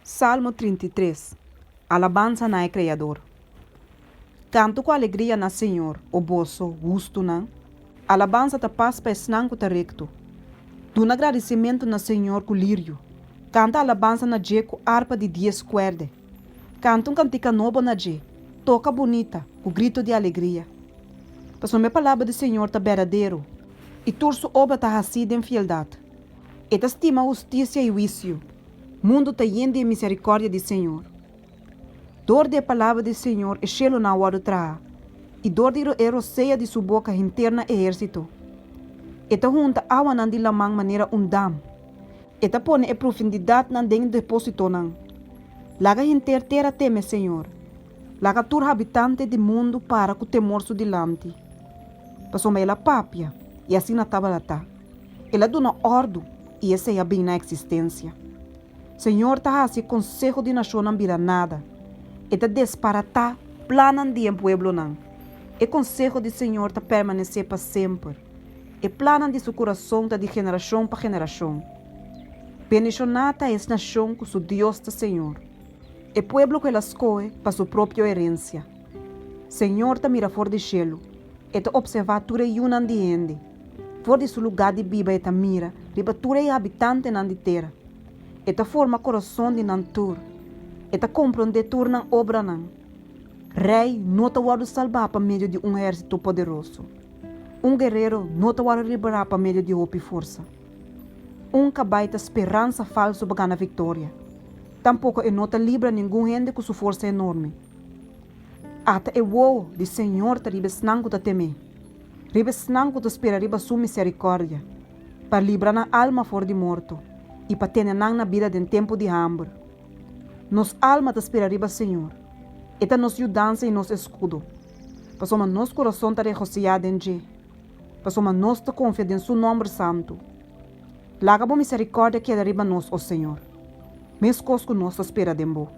Salmo 33. Alabansa na e Kreador. Kanta ku alegria na Señor, o boso, hustunan. Alabansa ta pas pa esnan ku ta rekto. Duna gradisimentu na Señor ku lirio. Kanta alabansa na dje ku arpa di dies kuèrdè. Kanta un kantika nobo na dje, toka bunita, ku grito di alegria. Pasobra e palabra di Señor ta berdadero, i tur su obra ta hasí den fieldat. E ta stima hustisia i huisio. Mundu ta yen di e miserikòrdia di Señor. Dor di e palabra di Señor e shelunan a wòrdu traha, i dor di e rosea di su boka henter nan ehérsito. E ta hunta awanan di laman manera un dam. E ta pone e profundidatnan den depósitonan. Laga henter tera teme Señor. Laga tur habitante di mundu para ku temor su dilanti. Pasobra el a papia, i asina tabata ta. El a duna òrdu, i esei a bin na eksistensia. Señor ta hasi e konseho di nashonnan bira nada. E ta desbaratá plannan di e pueblonan. E konseho di Señor ta permanesé pa semper. E plannan di su kurason ta di generashon pa generashon. Bendishoná ta es nashon ku su Dios ta Señor, e pueblo ku el a skohe pa su propio herensia. Señor ta mira for di shelu, e ta opservá tur e yunan di hende. For di su lugá di biba e ta mira riba tur e habitantenan di tera. E ta forma kurason di nan tur. E ta komprondé tur nan obranan. Rei no ta wòrdu salbá pa medio di un ehérsito poderoso. Un guerero no ta wòrdu liberá pa medio di hopi forsa. Un kabai ta speransa falsu pa gana viktoria. Tampoko e no ta libra ningun hende ku su forsa enorme. Ata e wowo di Señor ta riba esnan ku ta tem'é, riba esnan ku ta spera riba su miserikòrdia, pa libra nan alma for di morto i pa tene nan na bida den tempu di hamber. Nos alma ta spera riba Señor. E ta nos yudansa i nos eskudo, pasobra nos kurason ta regosihá den dje, pasobra nos ta konfia den su nòmber santu. Laga bo miserikòrdia keda riba nos, o Señor, meskos ku nos ta spera den bo.